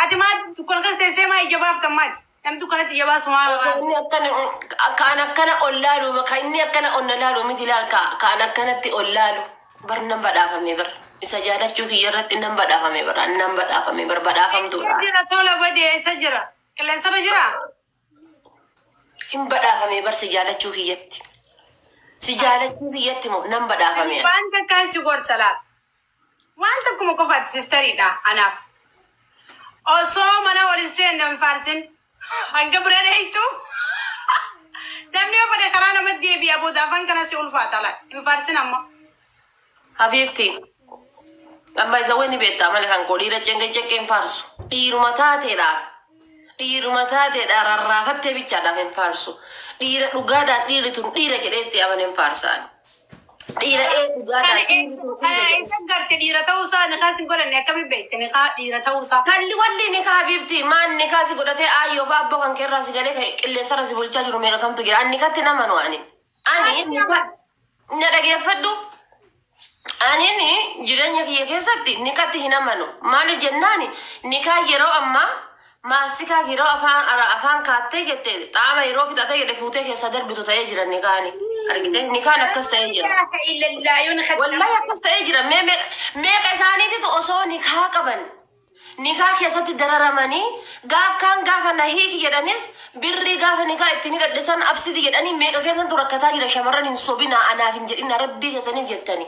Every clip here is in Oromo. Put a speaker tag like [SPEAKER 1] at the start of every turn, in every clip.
[SPEAKER 1] Ati maa dukkana keessa teessee maa ija baaftan maati? Namni dukkanatti ija baasu maa?
[SPEAKER 2] Osoo inni akkana kaan akkana ol laalu, kan inni akkana ol na laalu miti laal, kaan akkanatti ol laalu bar nan badhaafame bar. Isa jaalachuu kiyya irratti nan badhaafame bar, nan badhaafame bar, badhaafamtuudha.
[SPEAKER 1] Eessa jira tola badee, eessa jira? Qilleensarra jira?
[SPEAKER 2] Hin badhaafame bar si jaalachuu kiyyatti. Si jaalachuu kiyyatti moo nan badhaafame.
[SPEAKER 1] Waan takkaan si gorsa laal. Waan takkuma qofaati sisteriidha anaaf. Osoo mana wal hin seenne hin faarsin. Hanga bira dheeytu. Namni yoo fedhe karaa namatti deebi'a, booda afaan kana si ulfaata laal. Hin faarsin amma.
[SPEAKER 2] Habiibti. Amma isa wani beektaa malee kan koo dhiira cengee ceqqee hin faarsu. Dhiiruma taateedhaaf. Dhiiruma taateedhaan rarraafattee bichaadhaaf hin faarsu. Dhiira dhugaadhaan dhiirri tun dhiira jedhee itti amane hin faarsaan. Dhiira ee dhugaadhaan dhiirri tun
[SPEAKER 1] Kana
[SPEAKER 2] dhiira jedhee.
[SPEAKER 1] eessa garte dhiira ta'uusaa? Nikaa sin godhanne, akkamiin beekte nikaa dhiira ta'uusaa?
[SPEAKER 2] Kalli walli ni kaa habiibti, maan ni kaa si godhatee aayyoo fi abboo kan keerraa si galee kan qilleensarra si bulchaa jiru meeqa kamtu jira. Ani nikatti namanu ani. Ani nika na dhageeffadhu. Ani jireenya kiyya keessatti nikatti hin amanu. Maaliif jennaani, nikaa yeroo ammaa maasikaa yeroo afaan afaan kaattee jette, xaama yeroo fixatee jedhe fuutee keessa darbitu ta'ee jira nikaani. Argite, nikaan akkas ta'ee jira.
[SPEAKER 1] Illallah yoo nikaa.
[SPEAKER 2] Wallahi akkas ta'ee jira. Meeqa isaaniititu osoo nikaa qaban nikaa keessatti dararamanii, gaaf kaan gaafa na hiiki jedhanis birrii gaafa nikaa ittiin hidhadhe san afsidi jedhanii meeqa keessantu rakkataa jira. Shamarran, hin sobinaa, anaaf hin jedhina, rabbii keessaniif jettani.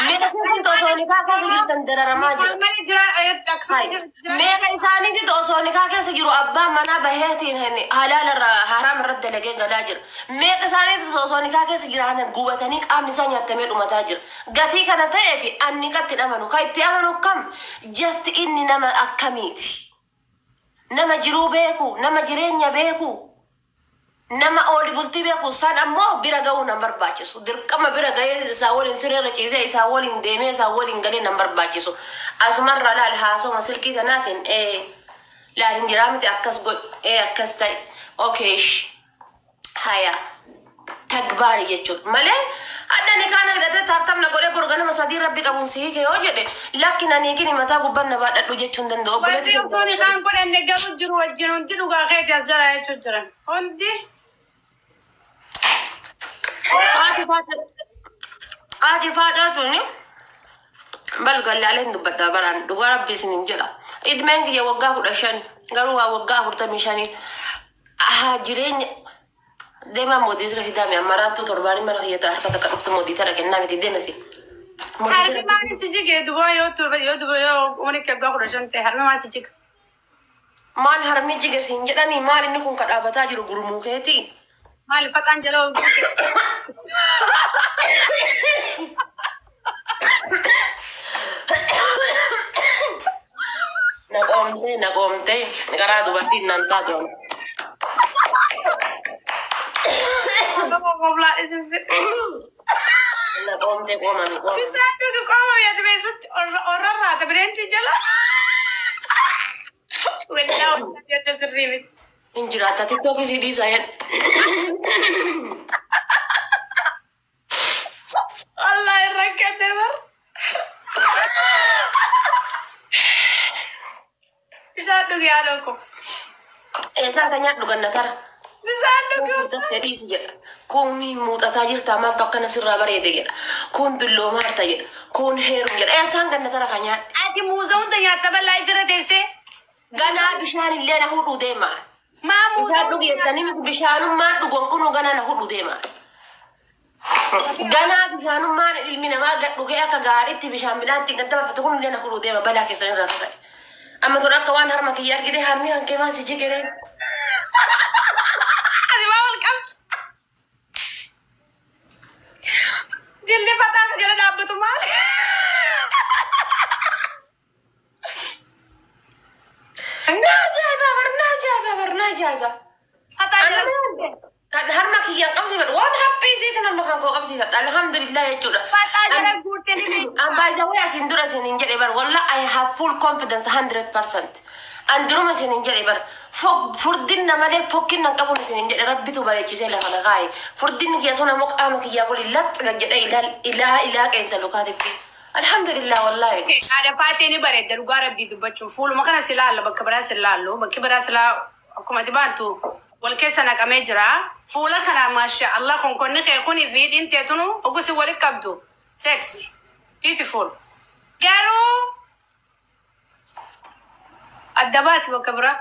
[SPEAKER 2] Meeqa keessantu osoo nikaa keessa jirtan dararamaa jira.
[SPEAKER 1] Malee jira, akkasuma jira.
[SPEAKER 2] Meeqa isaaniititu osoo nikaa keessa jiru abbaan manaa baheetiin halaala irraa haraam irratti dalagee galaa jira. Meeqa isaaniititu osoo nikaa keessa jiran gubatanii qaamni isaa nyaatamee dhumataa jira. Gatii kana ta'eef ani nikatti hin amanu. Kan itti amanu kam? Just inni nama akkamiiti? Nama jiruu beeku, nama jireenya beeku, nama ooli bultii beeku san ammoo bira ga'uu nan barbaachisu. Dirqama bira ga'ee isaa waliin sireerra ciisee, isaa waliin deemee, isaa waliin galee nan barbaachisu. Asumarra laal, haasoma silkii kanaatiin ee laal hin jiraa miti, akkas godhi, ee akkas ta'e, okay ish haya tagbaari jechuudha malee, hadha ni kaana hidhatee taartam na godhee borga nama sadii rabbi qabuun si hiike yoo jedhe, lakki na niikini mataa gubbaan na baadhadhu jechuu hin danda'u.
[SPEAKER 1] Warri
[SPEAKER 2] Obboleetti
[SPEAKER 1] osoo nikaan godhanne garuu jiru wajjin hundi dhugaa keeti as jala jechuun jiran. Hundi.
[SPEAKER 2] Haati faaxaa tuni bal gallaaleen dubbadhaa baraan dhugaa rabbi isin hin jedha. Idmeen kiyya waggaa 15, garuu waa waggaa 45 haa jireenya deemaa moodiitira fidaame ammaraattuu torbaanii mana kiyya ta'a harka takka dhuftu moodiitara kennaa miti deemasi.
[SPEAKER 1] Harmi maal si jige dubaa yoo turbe, yoo duba, yoo umri kee waggaa 15 ta'e, harmi maal si jiga?
[SPEAKER 2] Maal harmi jige siin jedhanii, maal inni kun ka dhaabataa jiru gurmuu keetii?
[SPEAKER 1] Maali faxaan jala ol guute?
[SPEAKER 2] Na qoomtee, na qoomtee, garaa dubartiin nan taatu.
[SPEAKER 1] Nama qoblaa isin fedhe.
[SPEAKER 2] Na qoomtee, qoomami qoomami.
[SPEAKER 1] Bishaan dhugi, qoomami, ati beessatti orra raata bireentii jala. Wallaa wallaa jedha, sirrii miti.
[SPEAKER 2] Hin jiraata tiktookii si dhiisaa jedhu.
[SPEAKER 1] Wallaahi rakkate bar. Bishaan dhugi, haadha koo.
[SPEAKER 2] Eessaa ka nyaadhu ganna tara.
[SPEAKER 1] Bishaan dhugi.
[SPEAKER 2] Furdattee dhiisi jedha. Kun muuxataa jirtaa, maaltu akkana sirraa bareede jedha. Kun dulloomaa jirta jedha. Kun heerum jedha. Eessaan ganna tara ka nyaadhe?
[SPEAKER 1] Ati muuza hunda nyaatta bal'aa ifirra teessee.
[SPEAKER 2] Ganaa bishaan illee na hudhu deema.
[SPEAKER 1] Maa muuza
[SPEAKER 2] Bishaan dhugi jettanii miti, bishaanummaan dhugon kunuu ganaa na hudhu deema. Ganaa bishaanummaan ilmi namaa gad dhugee akka gaariitti bishaan midhaan ittiin gad dabarfatu kun illee na hudhu deema balaa keessan irraa ta'e. Amma tun akka waan harma kiyya argite, harmi kan kee maal si jigere?
[SPEAKER 1] Ati maa wal qabdi? Jilli faxaa jala dhaabbatu maali?
[SPEAKER 2] Na ajaa'iba bar, na ajaa'iba bar, na ajaa'iba.
[SPEAKER 1] Faxaa jala guurte.
[SPEAKER 2] Kan harma kiyyaan qabsiifadhu waan haphii isiitiin harma kan koo qabsiifadha, alhamdulillah jechuudha.
[SPEAKER 1] Faxaa jala guurte ni beeksisa.
[SPEAKER 2] And by the way, asin dura isin hin jedhe bar, walla I have full confidence 100%. An duruma isin hin jedhe bar, furdinna malee fokkinna hin qabuun isin hin jedhe, rabbitu bareechisee lafa na kaa'e. Furdinni kiyya sun ammoo qaama kiyyaa waliin laxxa gad jedhee ilaa ilaa ilaa qeensa lukaatitti. Alhamdulillah wallahi.
[SPEAKER 1] Haadha Faatee ni bareedda dhugaa Rabbii dubbachuuf. Fuuluma kana si laalla, bakka biraa si laallu. Bakki biraa silaa akkuma ati baantu wal keessa naqamee jira. Fuula kana maasha Allah, konkonni kee kunii fi dhiinteetunu ogusi wali qabdu. Sex. Beautiful. Garuu adda baasi bakka biraa.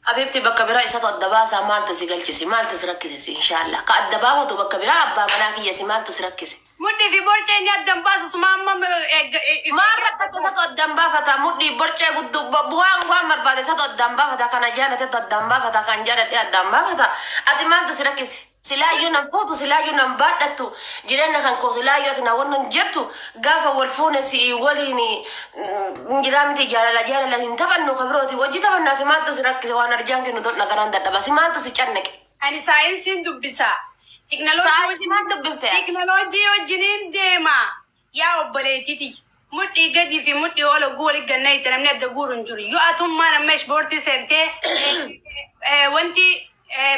[SPEAKER 2] Habibti, bakka biraa isatu adda baasaa. Maaltu si galchisi? Maaltu si rakkisisi? Inshaallah. Ka adda baafatu bakka biraa abbaa manaa kiyyasi, maaltu si rakkise?
[SPEAKER 1] Mudhii fi borcee inni addan baasu suma amma.
[SPEAKER 2] Maal rakkate? Isatu addaan baafata. Mudhii borcee gudduu bu'aan waan barbaade isatu addaan baafata. Kana jaalatetu addaan baafata. Kan jaaladhe addaan baafata. Ati maaltu si rakkise? Silaayyuu nan fuutu, silaayyuu nan baadhattu, jireenya kan koo silaayyuu ati na wannan jettu gaafa wal fuune si'ii waliin jiraa miti. Jaalala jaalala hin taphannu, ka birooti wajji taphannaa. Si maaltu si rakkise? Waan arjaan kennu tolna garaan dadhaba. Si maaltu si cannaqe?
[SPEAKER 1] Ani saayinsiin dubbisa.
[SPEAKER 2] Saayinsii maal dubbifte?
[SPEAKER 1] Teknooloojii wajjiniin deema. Yaa obboleettiiti. Mudhii gadii fi mudhii ol oguu walitti gannaa itti namni adda guuru hin jiru. Yoo atummaan amma ispoortii seentee wanti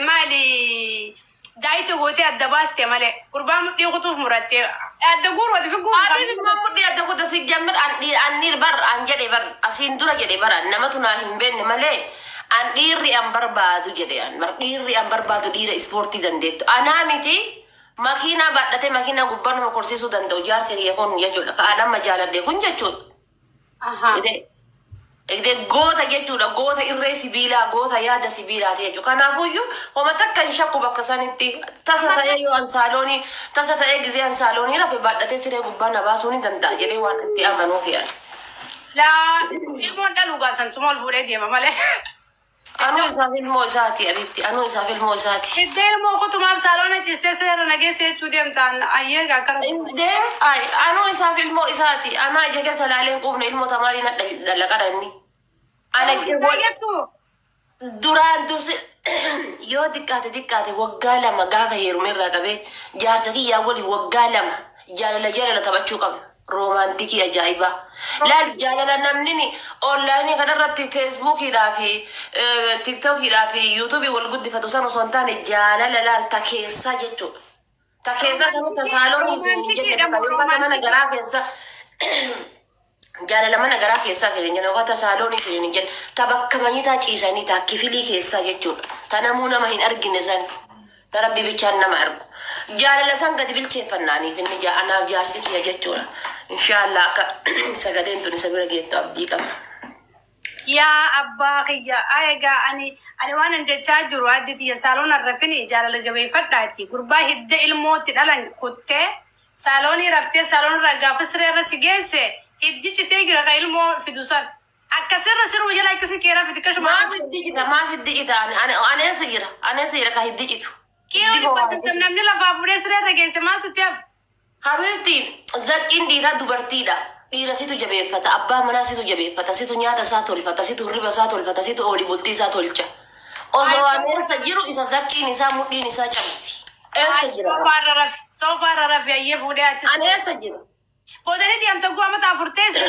[SPEAKER 1] maali daayita gootee adda baaste malee gurbaa mudhii kutuuf murattee adda guuru ati fi guuru.
[SPEAKER 2] Habibi, mudhii adda kuta si jammir an dhiir bar an jedhe bar asiin dura jedhe bar namatu naa hin beekne malee an dhiirri an barbaadu jedhe, an bar dhiirri an barbaadu dhiira ispoortii dandeettu anaa miti, makiinaa baadhatee makiinaa gubbaa nama korsiisuu danda'u jaarsi kiyya kun jechuudha, ka an amma jaaladhe kun jechuudha. Egdee goota jechuudha, goota irree sibiilaa, goota yaada sibiilaati jechuudha. Kanaafuyyuu homa takka hin shakku. Bakka sanitti tasa ta'ee yoo ansaaloonii tasa ta'ee gizee ansaaloonii rafe baadhatee siree gubbaa na baasuu ni danda'a jedhee waan itti amanuuf yaada.
[SPEAKER 1] Laa, ilmoon dhaluu gaasan suma ol fuudhee deema malee.
[SPEAKER 2] Anuu isaaf ilmoo isaati, abiibti, anuu isaaf ilmoo isaati.
[SPEAKER 1] Iddoo ilmoo kutumaaf saaloona ciistee seera nageessa jechuu deemtaan ayyee akkana.
[SPEAKER 2] Indee ay, anuu isaaf ilmoo isaati. Anaa ija keessa laalee hin quufne, ilmoo tamaarii na dhalaqadha inni. Ana
[SPEAKER 1] Jettu.
[SPEAKER 2] Duraan dursi yoo xiqqaate xiqqaate waggaa 2 gaafa heerume irraa qabee jaarsa kiyyaa waliin waggaa 2 jaalala jaalala taphachuu qabna. Romantic ajaa'ibaa. Laal, jaalala namni online kanarratti Facebookiidhaa fi TikTokiidhaa fi YouTubeii wal guddifatu san osoo hin taane, jaalala laal ta keessaa jechuudha. Ta keessaa sanu ta saaloonii isin hin jenne yookaan mana garaa keessa jaalala mana garaa keessaa isin hin jenne yookaan ta saaloonii isin hin jenne, ta bakka manyitaa ciisanii ta kifilii keessaa jechuudha. Ta namuu nama hin argine san, ta Rabbi bichaan nama argu. Jaalala san gadi bilcheeffannaaniif inni anaaf jaarsi kiyya jechuudha. Inshaallah akka sagaleen tun isa bira geettu abdii qaba.
[SPEAKER 1] Yaa abbaa kiyya, egaa ani waan an jechaa jiru, addi tiyya, saaloon arrafini jaalala jabeeffadhaati. Gurbaa hidda ilmootti dhalan kuttee saaloonii raftee saaloon irraa gaafa siree irra si geesse hiddi citee jira ka ilmoo fidu san. Akkasirra siruu jala akkasi keera fidi kashuma.
[SPEAKER 2] Maaf hiddi cita? Maaf hiddi cita? Ani eessa jira? Ani eessa jira ka hiddi citu?
[SPEAKER 1] Kiiloo 500 namni lafaa fuudhee siree irra geesse maaltu itti hafe?
[SPEAKER 2] Habibti, zaqqiin dhiiraa dubartiidha. Dhiira situ jabeeffata, abbaa manaa situ jabeeffata, situ nyaata isaa tolfata, situ hirriba isaa tolfata, situ oolii bultii isaa tolcha. Osoo ani eessa jiru isa zaqqiin isaa mudhiin isaa cabdi. Eessa jira?
[SPEAKER 1] Soofaarra rafi. Soofaarra rafi ayyee fuudhee achi.
[SPEAKER 2] Ani eessa jira?
[SPEAKER 1] Boodanii deemta guu amata afur teesse.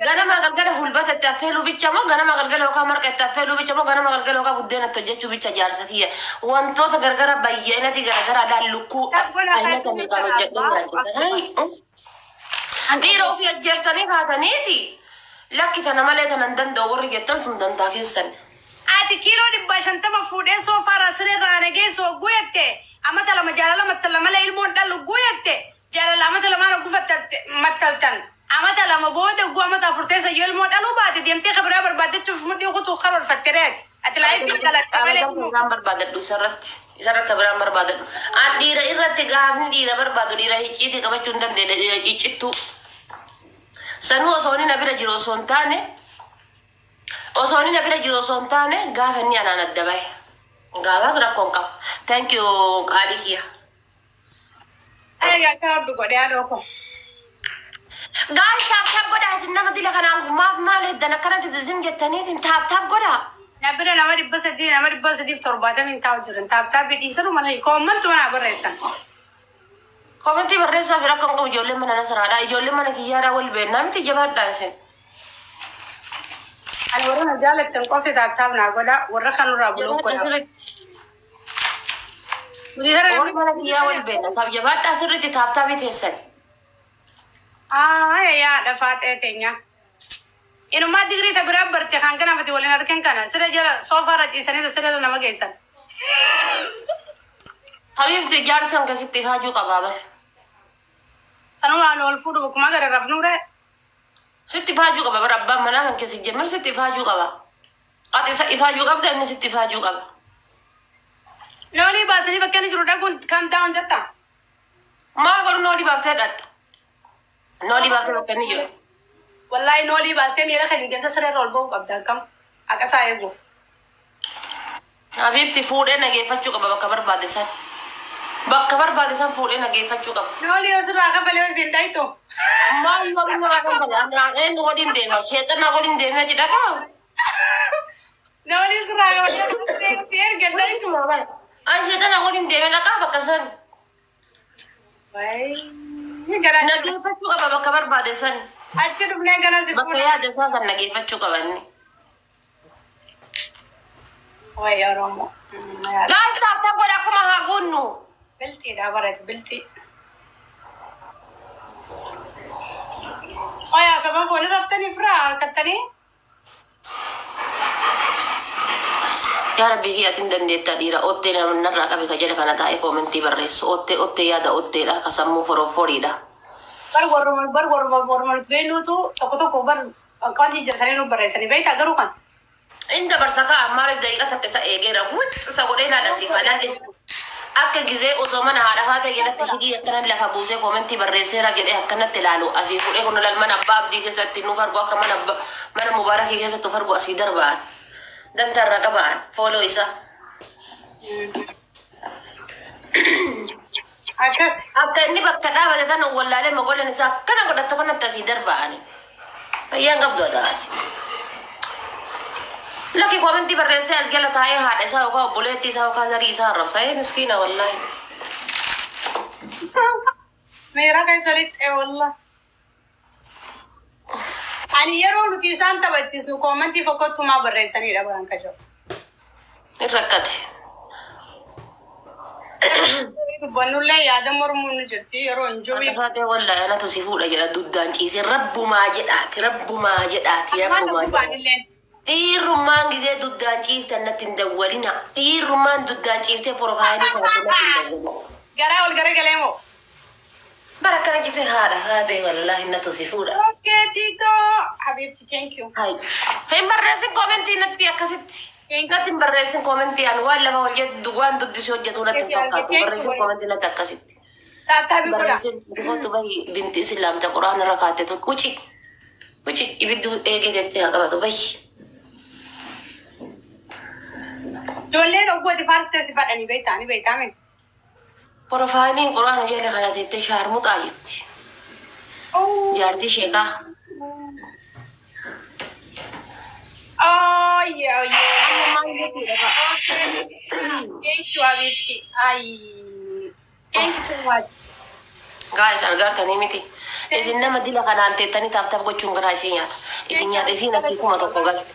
[SPEAKER 2] Ganama galgala hulbata itti affeeluu bicha moo, ganama galgala yookaan marqa itti affeeluu bicha moo, ganama galgala yookaan buddeena itti hojjechuu bicha jaarsa kiyya. Wantoota gargara bayyeenati garagaraadhaan lukkuu aynata meeqaan hojjedhee nyaachisa. Dhiira ofii ajjeeftanii kaataniiti. Lakki, tana malee tanan danda'u warri jettan sun dantaa keessan.
[SPEAKER 1] Ati kiiloo 550 fuudhee soofaarra sireerraa na geessu hogguu jette, amata 2 jaalala mattala malee ilmoon dhalu hogguu jette, jaalala amata lamaan hogguu mattaltan, amata 2 booda hogguu amata afur teessa yoo ilmoo dhaluu baate deemtee kabiraa barbaaddachuuf mudhii kutuu karoorfatte reeti. Ati life dhalatte malee
[SPEAKER 2] Biraan barbaadadhu isarratti. Isarratti biraan barbaadadhu. An dhiira irratti gaafni dhiira barbaadu dhiira hicciitii qabachuu hin dandeenye, dhiira ciccittuu. Sanuu osoo inni na bira jiru osoo hin taane, osoo inni na bira jiru osoo hin taane, gaafa inni anaan adda bahe. Gaafaas rakkoon qabu. Thank you, qaalii kiyya.
[SPEAKER 1] Egaa akka Rabbi godhee haadhoo koo.
[SPEAKER 2] Guys, tap tap godhaa. Isin nama dila kanaan maaf maal heddan akkanatti zim jettaniitiin? Tap tap godhaa.
[SPEAKER 1] Na bira nama 300, nama 370 taa'u jiran. Tap tapii dhiisanu malee commentu mana barreessan.
[SPEAKER 2] Commentii barreessaa fi rakkoon qabu. Ijoolleen mana nasaraadha. Ijoolleen mana kiyyaadhaa wal beennaa miti, jabaadhaa isin.
[SPEAKER 1] Ani warra na jaalattan qofti tap tap naa godha, warra kanurraa buloo
[SPEAKER 2] Jabaadhaa
[SPEAKER 1] godha.
[SPEAKER 2] sirriitti. Warri mana kiyyaa wal beenna. Taap jabaadhaa sirriitti, tap tapii teessan.
[SPEAKER 1] Yaa dhafaa teenya. Inumaa digirii ta biraa barte kan kanafati waliin argan kana sira jala soofaarra ciisanii sira nama geessan.
[SPEAKER 2] Habiibti, jaarsan keessatti ifaajuu qabaa bar.
[SPEAKER 1] Sanumaan ol fuudhu bakkuma gara rafnuure.
[SPEAKER 2] Sitti ifaajuu qaba bar, abbaan manaa kan keessa jemmir sitti ifaajuu qaba. Ati isa ifaajuu qabda, inni sitti ifaajuu qaba.
[SPEAKER 1] Noolii baasanii bakka inni jiru dhaquun kan taa'uun jetta.
[SPEAKER 2] Maal godhu noolii baaftee dhaqxa? Noolii baaftee bakka inni jiru.
[SPEAKER 1] Wallaahi, noolii baastee miira kan hin deemta siree irra ol ba'uu qabda, akkam akka isaa eeguuf.
[SPEAKER 2] Habiibti, fuudhee nageeffachuu qaba bakka barbaade san. Bakka barbaade san fuudhee nageeffachuu qaba.
[SPEAKER 1] Noolii yoo sirraa kafalee ofiin dhayitu.
[SPEAKER 2] Maal waliin nama kan eenyu waliin deema? Sheexanaa waliin deemee achi dhaqaa?
[SPEAKER 1] Noolii sirraa kafalee si erga dhayitu.
[SPEAKER 2] Ani sheexanaa waliin deemee dhaqaa bakka san.
[SPEAKER 1] Gara
[SPEAKER 2] Nageeffachuu qaba bakka barbaade san.
[SPEAKER 1] Achi dhufnee gana si
[SPEAKER 2] Bakka
[SPEAKER 1] fuudha.
[SPEAKER 2] yaada isaa san nageeffachuu qaba inni.
[SPEAKER 1] Wayi Oromoo.
[SPEAKER 2] Guys, tap tap godha, akkuma haa guunnu.
[SPEAKER 1] Biltiidha barate biltii. Oyaa saba koo, ni raftanii firaa harkattanii.
[SPEAKER 2] Yaa Rabbi kiyya, atiin dandeettaa dhiira ottee narraa qabe ka jala kana taa'ee koomentii barreessu. Ottee ottee yaada otteedha, ka sammuu foroforiidha.
[SPEAKER 1] Bar warruma nuti beeknuutu tokko tokko bar akkaan jijjiirtanii nu barreessanii beektaa garuu kan.
[SPEAKER 2] Inni dabarsa ka'a, maaliif daqiiqa takka isa eegeera wuc isa godhee ilaala siif alalle. Akka gizee osoo mana haadha haata jalatti hidhii akkana lafa buusee koomentii barreesseera jedhee akkanatti ilaalu asii fuudhee kun ilaal, mana abbaa abdii keessatti nuuf argu, akka mana mana mubaarakii keessatti nuuf argu asii darba'an. Dantaarra qaba'an follow isa.
[SPEAKER 1] Akkas.
[SPEAKER 2] Akka inni bakka dhaabate tan wallaalee mogoleen isaa akkana godhattu kanatti asii darba'ani. Fayyaan qabdu adaati. Lakki, koomentii barreessee as jala taa'ee haadha isaa yookaan obboleettii isaa yookaan zarii isaa arrabsa. Ee miskiina wallaahi.
[SPEAKER 1] Meera keessa lixxee wallah. Ani yeroo nuti isaan taphachiisnu koomentii fokkottumaa barreessanidha baran ka jiru.
[SPEAKER 2] Hin rakkate.
[SPEAKER 1] Dubbannullee yaada mormuun ni jirti yeroo hin jiru.
[SPEAKER 2] Haadha wallaahi, anatu si fuudha jedha duddaan ciisee, rabbumaa jedhaati, rabbumaa jedhaati,
[SPEAKER 1] Afaan
[SPEAKER 2] rabbumaa
[SPEAKER 1] dhukkubaan
[SPEAKER 2] jedhaati.
[SPEAKER 1] illeen.
[SPEAKER 2] Dhiirummaan gizee duddaan ciiftan natti hin dawwalina. Dhiirummaan duddaan ciiftee porofaayilii kaa'atte natti hin dawwalina.
[SPEAKER 1] Garaa ol garagalee moo?
[SPEAKER 2] Bara akkana gisee haadha haadha wallaahi natu si fuudha.
[SPEAKER 1] Okay, Tito. Habibti, thank you.
[SPEAKER 2] Hai. Hin barreessin koomentii natti akkasitti. Natti hin barreessin koomentii, ani waan lafa hojjetu waan duddisee hojjetu natti hin fakkaatu. Barreessin koomentii natti akkasitti.
[SPEAKER 1] Taattaabii godha.
[SPEAKER 2] Barreessin kootu bahi, binti islaamta quraana irra kaatte tun uci. Uci, ibiddu eegee tettee haa qabatu bahi.
[SPEAKER 1] Ijoolleen oggooti faarsitee si fadhanii beektaa ni beektaa min.
[SPEAKER 2] Porofaayiliin quraana jala kana tettee shaarmuxaa jetti. Jaartii sheekaa.
[SPEAKER 1] Oh, yeah. Okay. Thank you, Habibti. Ay. Thank you so much.
[SPEAKER 2] Guys, argaartanii miti. Isin nama dila kanaan teettanii tap tap gochuun garaa isin nyaata. Isin nyaata, isin achii 1000 galte.